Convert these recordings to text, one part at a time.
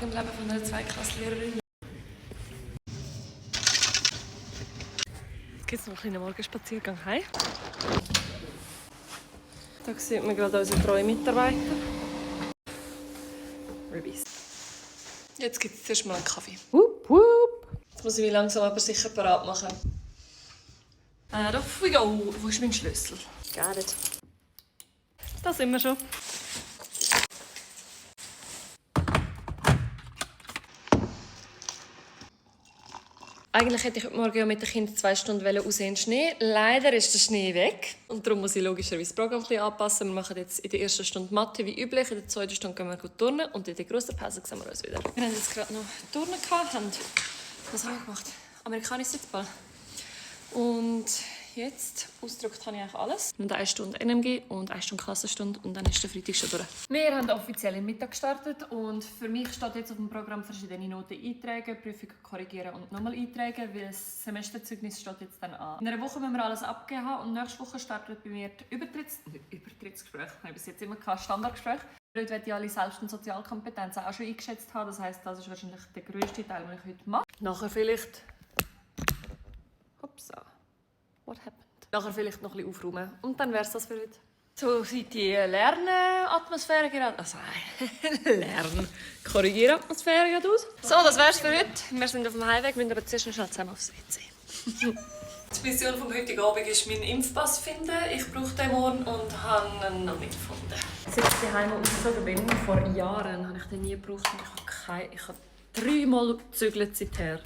Tag im Leben von einer Zweiklasslehrerin. Jetzt gibt es noch einen kleinen Morgenspaziergang heim. Da sieht man gerade unsere treuen Mitarbeiter. Ribbies. Jetzt gibt es zuerst mal einen Kaffee. Wupp, wupp. Jetzt muss ich mich langsam aber sicher parat machen. Off we go. Wo ist mein Schlüssel? Got it. Da sind wir schon. Eigentlich hätte ich heute Morgen mit den Kindern 2 Stunden raus in den Schnee. Leider ist der Schnee weg. Und darum muss ich logischerweise das Programm ein bisschen anpassen. Wir machen jetzt in der ersten Stunde Mathe wie üblich. In der zweiten Stunde gehen wir turnen. Und in der grossen Pause sehen wir uns wieder. Wir haben jetzt gerade noch Turnen gehabt. Was haben wir gemacht? Amerikanisches Sitzball. Und jetzt ausgedrückt habe ich eigentlich alles. Und 1 Stunde NMG und 1 Stunde Klassenstunde und dann ist der Freitag schon durch. Wir haben offiziell im Mittag gestartet und für mich steht jetzt auf dem Programm verschiedene Noten eintragen, Prüfungen korrigieren und nochmal eintragen, weil das Semesterzeugnis steht jetzt dann an. In einer Woche müssen wir alles abgeben haben und nächste Woche startet bei mir die Übertrittsgespräch. Ich habe bis jetzt immer kein Standardgespräch. Dort werde ich alle Selbst- und Sozialkompetenzen auch schon eingeschätzt haben. Das heisst, das ist wahrscheinlich der grösste Teil, den ich heute mache. Nachher vielleicht... Hopsa. What happened? Nachher vielleicht noch ein bisschen aufräumen. Und dann wäre es das für heute. So sieht die Lernatmosphäre gerade... Also, Korrigieratmosphäre gerade aus. So, das wäre es für heute. Wir sind auf dem Heimweg, müssen aber zuerst schnell zusammen aufs WC. Die Mission vom heutigen Abend ist, meinen Impfpass zu finden. Ich brauche den morgen und habe ihn noch nicht gefunden. Seit ich daheim ausgezogen bin, vor Jahren, habe ich den nie gebraucht. Ich habe 3-mal gezügelt seither.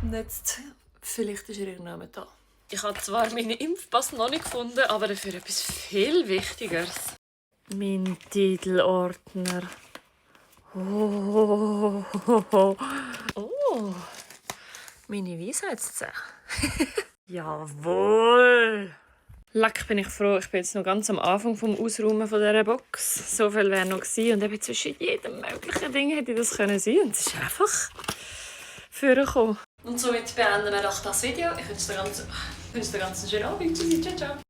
Und jetzt, vielleicht ist er irgendwann da. Ich habe zwar meinen Impfpass noch nicht gefunden, aber dafür etwas viel Wichtigeres. Mein Titelordner. Oh. Meine Weisheitszähne. Jawohl! Leck, bin ich froh. Ich bin jetzt noch ganz am Anfang vom Ausräumen von dieser Box. So viel wäre noch gewesen. Und eben zwischen jedem möglichen Ding hätte das können sein. Und es ist einfach vorgekommen. Und somit beenden wir auch das Video. Ich wünsche dir ganz einen schönen Abend. Tschüssi, ciao, ciao.